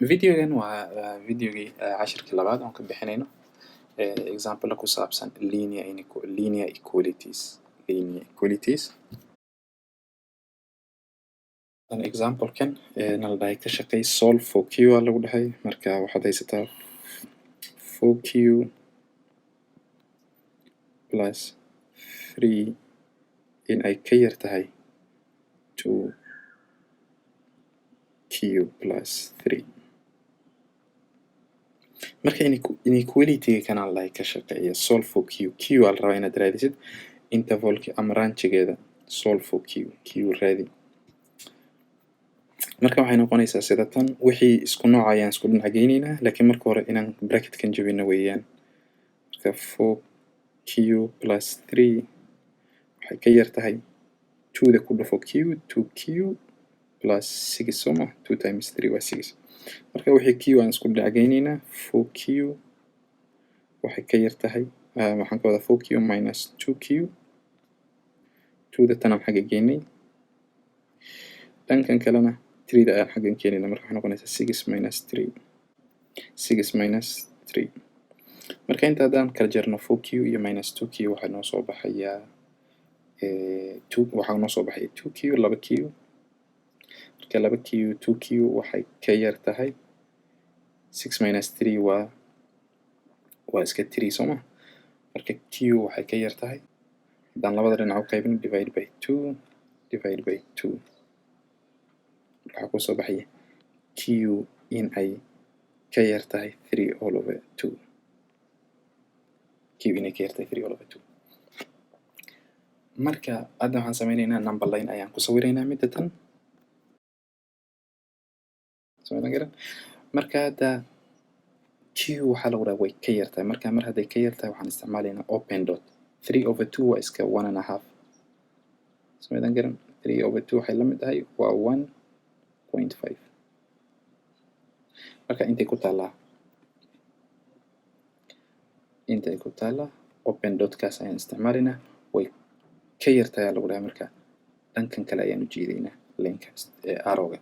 Videogan waa videogii cashirkii labaad oon ka bixinayno example ku saabsan linear equalities. Linear equalities. An example-kan na la dhahay ka shaqeey, solve for q aa lagu dhahay. Marka waxaad haysataa 4q plus 3 in ay ka yar tahay 2q plus 3. Marka inequality kana la dhahay ka shaqeeya, solve for q. Q aa la rabaa inaad raadisid intervalki ama rangegeeda. Solve for q, q raadi. Marka waxay noqonaysaa sida tan: wixii isku nooc ayaan isku dhinac geyneynaa, laakiin marka hore inaan bracketkan jebino weeyaan. Marka 4q plus 3 waxay ka yar tahay twoda ku dhufo q, 2q plus 6, soo ma? 2 times 3 waa 6. Marka wixii q aan isku dhinac geyneynaa. 4q waxay ka yar tahay, waxaan ka wadaa 4q minus 2q. Twoda tanaan xagga geynay, dhankan kalena threeda ayaan xaggan keenayna. Marka waxay noqonaysaa 6 minus 3, 6 minus 3. Marka inta haddaan kala jarno 4q iyo minus 2q, waxaa noo soo baxayaa two, waxaa noo soo baxaya 2q, 2q. Marka 2q, 2q waxay ka yar tahay 6 minus 3 waa iska 3, soo ma? Marka q waxay ka yar tahay, haddaan labada dhinac u qaybino, divide by 2, divide by 2, marka waxaa kusoo baxaya q in ay ka yar tahay 3 all over 2, q inay ka yar tahay 3 all over 2. Marka hadda waxaan sameyneynaa number line ayaan ku sawiraynaa midda tan. Somadan garan? Marka hadda q waxaa lagu dhaha way ka yartahay. Marka mar hadday ka yartahay, waxaan isticmaalaynaa open dot. 3 over 2 waa iska 1.5. Somadan garan? 3 over 2 waxay la mid tahay waa 1.5. Marka intay ku taallaa, intay ku taallaa open dotkaas ayaan isticmaalaynaa. Way ka yartahay ayaa lagu dhahay, marka dhankan kale ayaan u jiidaynaa lineka, arrowga,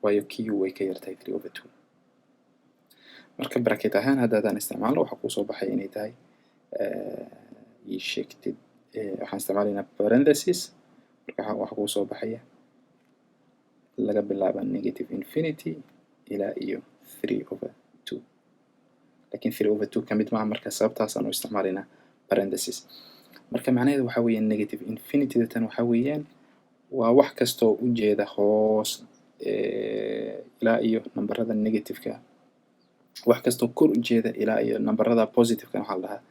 waayo q way ka yartahay 3 over 2. Marka bracket ahaan hadda haddaan isticmaalno, waxaa kusoo baxay inay tahay, ii sheegtid, waxaan isticmaalaynaa parenthesis. Marka waxaa kusoo baxaya laga bilaaba negative infinity ilaa iyo 3 over 2, lakin 3 over 2 kamid maaha. Marka sababtaasaan u isticmaalaynaa parenthesis. Marka macnaheedu waxaa weeyaan negative infinity tan waxaa weeyaan waa wax kastoo ujeeda hoos ilaa iyo nambarada negativeka. Wax kastoo kor ujeeda ilaa iyo nambarada positiveka waxaa la dhahaa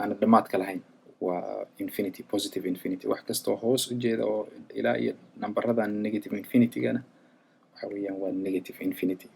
aan dhamaadka lahayn waa infinity, positive infinity. Wax kastoo hoos ujeeda oo ilaa iyo nambarada negative infinitygana waxa weeyaan waa negative infinity.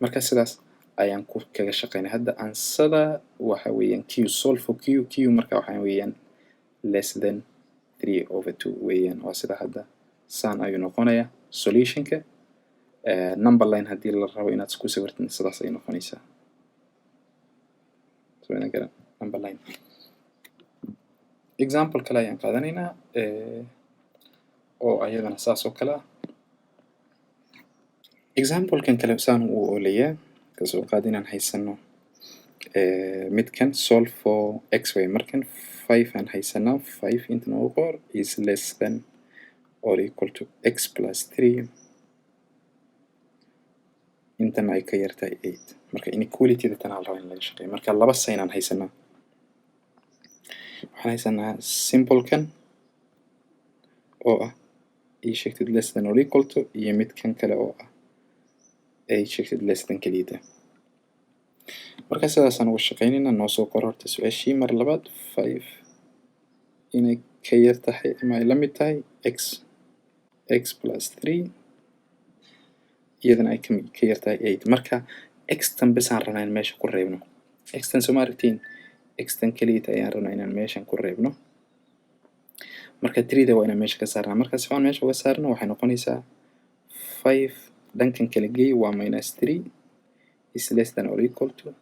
Marka sidaas ayaan ku kaga shaqeynay. Hadda answerda waxa weeyaan q, solve for q. Q marka waxa weeyaan less than 3 over 2 weeyaan. Waa sida hadda saan ayuu noqonayaa solutionka. Number line haddii la rabo inaad isku sawirtin, sidaas ayay noqonaysaa. So garan number line. Example kale ayaan qaadanaynaa oo ayadana saas oo kale ah. Examplekan kale saan uu ooleyaa. Kasoo qaad inaan haysano midkan, solve for x way. Markan 5 aan haysanaa. 5 inta noogu qor is less than or equal to x plus 3, intana ay ka yartahay 8. Marka inequalityda tanaa la rabaa in laga shaqeeyo. Marka laba sign aan haysanaa. Waxaan haysanaa symbolkan oo ah, ii sheegtid, less than or equal to, iyo midkan kale oo ah, ay sheegtid, less than keliyata. Marka sidaasaan uga shaqeynaynaa. Noo soo qor horta su-aashii mar labaad. 5 inay ka yar tahay ama ay la mid tahay x plus 3, iyadana ay ka yar tahay 8. Marka x-tan besaan rabnaa in meesha ku reebno. X-tan, soo ma aragtiin? X-tan keliyata ayaan rabnaa inaan meeshan ku reebno. Marka threeda waa inaan meesha ka saarnaa. Marka si aan meesha uga saarno, waxay noqonaysaa 5 dhankan kala geey, waa minus 3 is less than or equal to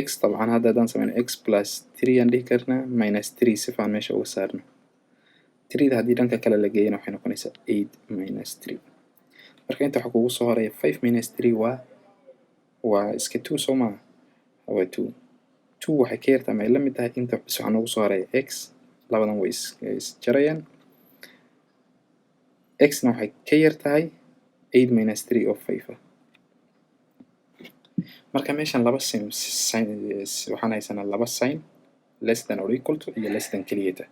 x. Dabcan hadda haddaan sameyno x plus 3 aan dhihi karnaa minus 3 si aan meesha uga saarno threeda. Haddii dhanka kale la geeyana, waxay noqonaysaa 8 minus 3. Marka inta waxaa kugu soo horaya 5 minus 3 waa iska 2, soo maaha? Waa 2. 2 waxay ka yartahay ama ay la mid tahay inta bis waxaa noogu soo horaya x. Labadan way is jarayaan. X na waxay ka yar tahay 8 minus 3 oo 5 ah. Marka meeshan laba sign, waxaan haysanaa laba sign, less than or equal to iyo less than keliyata.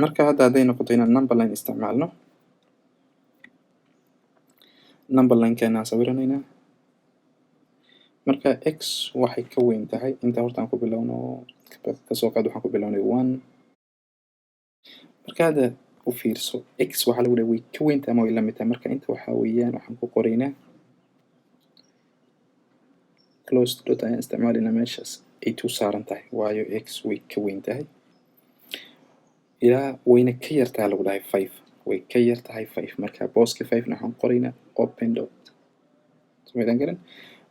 Marka hadda hadday noqoto inaan number line isticmaalno, number line-keena aan sawiranaynaa. Marka x waxay ka weyn tahay inta horta aan ku bilowno, kasoo qaad waxaan ku bilownay 1. Marka hadda u fiirso, x waxaa lagu dhahay way ka weyn tahay ama way la mid tahay. Marka inta waxaa weeyaan waxaan ku qoraynaa closed dot ayaan isticmaalaynaa meeshaas ay 2 saaran tahay, waayo x way ka weyn tahay ilaa wayna ka yar tahay lagu dhahay 5, way ka yar tahay 5. Marka booska 5 na waxaan qoraynaa open dot. Somaydaan garan?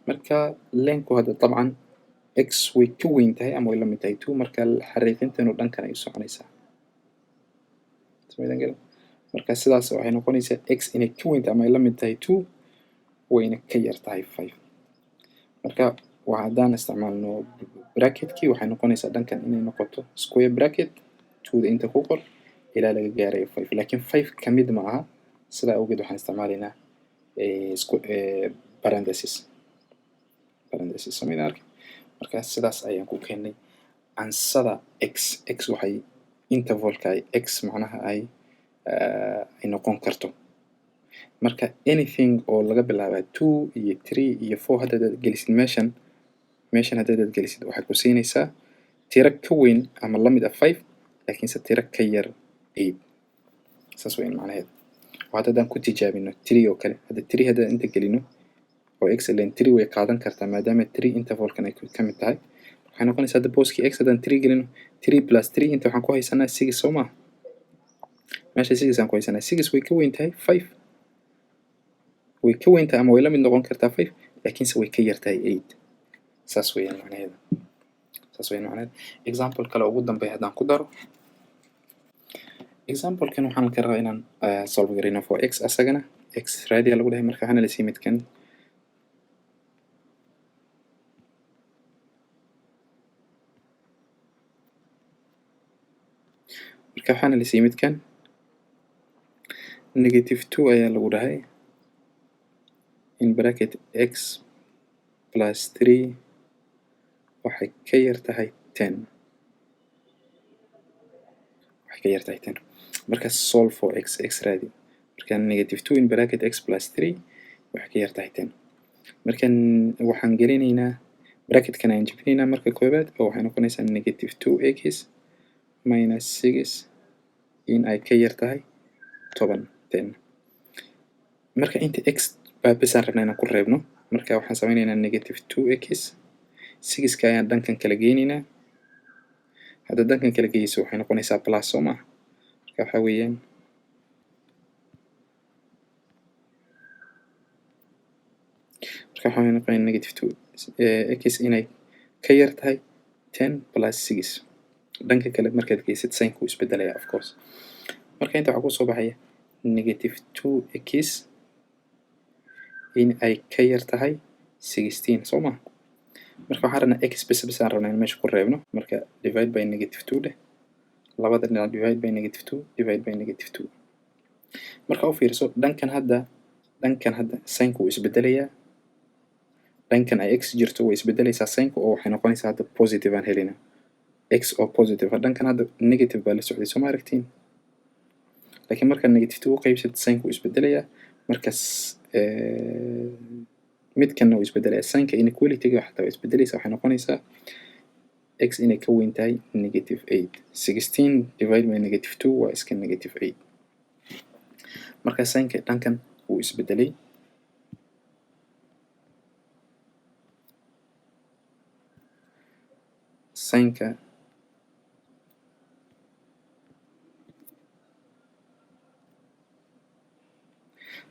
Marka lenku hadda dabcan x way ka weyn tahay ama way la mid tahay 2. Marka xariiqintanu dhankan ay u soconaysaa. Somaydaan garan? Marka sidaas waxay noqonaysaa x inay ka weyn tahay ama ay la mid tahay 2, wayna ka yar tahay 5. Marka haddaan isticmaalno bracketkii, waxay noqonaysaa dhankan inay noqoto square bracket, 2da inta ku qor ilaa laga gaarayo 5, laakiin 5 ka mid ma aha. Sidaa awgeed waxaan isticmaalaynaa parenthesis. Parenthesis, somaydaan arkin? Marka sidaas ayaan ku keennay ansada x. X waxay intervalka ay x macnaha ay noqon karto. Marka anything oo laga bilaaba 2 iyo 3 iyo 4 hadda hadaad gelisid meeshan haddaad gelisid, waxay ku siinaysaa tiro ka weyn ama la mid ah 5, laakiinse tiro ka yar 8. Saas weyn macnaheedu. Oo hadda haddaan ku tijaabino 3 oo kale, hadda 3 haddaan inta gelino oo x len 3 way qaadan kartaa maadaama 3 intervalkan ay ka mid tahay. Waxay noqonaysaa hadda booskii x haddaan 3 gelino, 3 plus 3 inta waxaan ku haysanaa 6, soo maaha? Meesha 6 aan ku haysanaa. 6 way ka weyn tahay 5, way ka weyn tahay ama way la mid noqon kartaa 5, laakiinse way ka yar tahay 8. Saas weeyaan macnaheedu, saas weeyaan macnaheedu. Example kale ugu dambeeya haddaan ku daro, example-kan waxaan ka rabaa inaan solve garayno for x. Asagana x raadiya lagu dhahay. Marka waxaana la siiyey midkan. Marka waxaana la siiyey midkan negative 2 ayaa lagu dhahay in bracket x plus 3 waxay ka yar tahay 10, waxay ka yar tahay 10. Marka solve for x, x raadi. Marka negative 2 in bracket x plus 3 waxay ka yar tahay 10. Marka waxaan gelinaynaa bracketkan ayaan jebinaynaa marka koowaad, oo waxay noqonaysaa negative 2x minus 6 in ay ka yar tahay 10, 10. Marka inta x baa besaan rabnaa inaan ku reebno. Marka waxaan sameynaynaa negative 2x, 6ka ayaan dhankan kala geynaynaa. Hadda dhankan kala geyso waxay noqonaysaa plus, soo maaha? Marka waxaa weeyaan marka waxaa noqonaya negative 2 x inay ka yar tahay 10 plus 6. Dhanka kale markaad geysid signku wuu isbedelaya, of course. Marka inta waxaa kusoo baxaya negative 2x in ay ka yar tahay 16, soo maha? Marka waxaan rabnaa x bes bes aan rabnaa in meesha ku reebno. Marka divide by negative 2 dheh labada dhinac, divide by negative 2, divide by negative 2. Marka u fiirso dhankan hadda, dhankan hadda signku wuu isbedelayaa. Dhankan ay x jirto way isbedelaysaa signku, oo waxay noqonaysaa hadda positive aan helinaa, x oo positive ah. Dhankan hadda negative baa la socday, soo ma aragtiin? Laakiin markaad negative 2 u qaybsatid signku wuu isbedelayaa. Markas midkanna wuu isbedelayaa signka, inequality-ga xataa way isbedelaysaa. Waxay noqonaysaa x inay ka weyn tahay negative 8. 16 divide by negative 2 waa iska negative 8. Marka signka dhankan wuu isbedelay.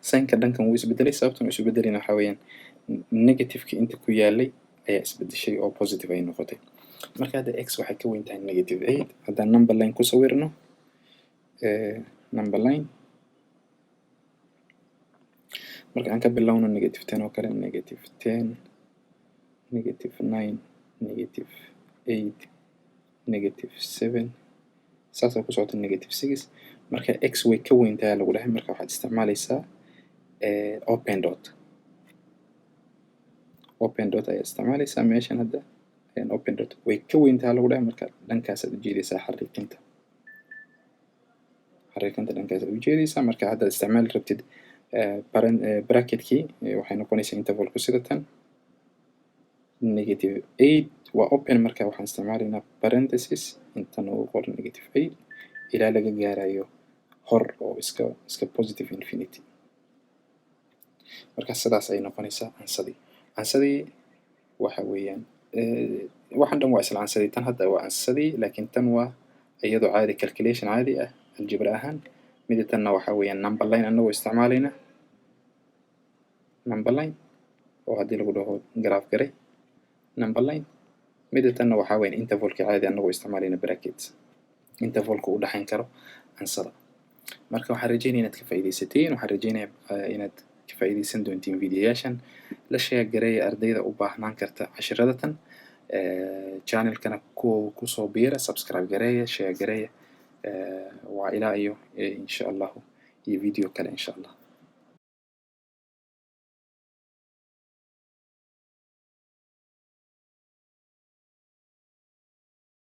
Signka dhankan wuu isbedelay. Sababtan uu isbedelayna waxaa weeyaan negativeki inta ku yaalay ayaa isbedeshay oo positive ay noqotay. Marka hadda x waxay ka weyn tahay negative 8. Haddaan number line ku sawirno, number line, Marka aan ka bilowno -10 oo kale: -10, -9, -8, -7, saasoo ku socota -6. Marka x way ka weyn tahay lagu dhahay, marka waxaad isticmaalaysaa open dot. Open dot ayaad isticmaalaysaa meeshan hadda. Open dot way ka weyn tahay lagu dhahay, marka dhankaasaad ujeedaysaa xariiqinta. Xariiqinta dhankaasaad ujeedaysaa. Marka haddaad isticmaali rabtid bracketkii, waxay noqonaysaa intervalku sida tan: -8 waa open, marka waxaan isticmaalaynaa parenthesis, inta noogu qor -8 ilaa laga gaarayo hor oo iska positive infinity. Marka sidaas ayay noqonaysaa answerkii. Answerkii waxa weeyaan, waxaan dhan waa isla answerkii. Tan hadda waa answerkii, laakiin tan waa iyadoo caadi, calculation caadi ah, aljibra ahaan. Mida tanna waxa weeyaan number line, anagoo isticmaalayna number line, oo haddii lagu dhaho graph garay number line. Mida tanna waxaa weeyaan intervalka caadi, anagoo isticmaalayna brackets, intervalka u dhexayn karo answerka. Marka waxaan rajeynaya inaad ka faa'iidaysateen, waxaan rajeynaya inaad ka faa'iidaysan doontiin videoyaashan. La share gareeya ardayda u baahnaan karta cashiradatan. Channelkana ku kusoo biira, subscribe gareeya, share gareeya. Waa ilaa iyo insha Allahu iyo video kale, insha Allah.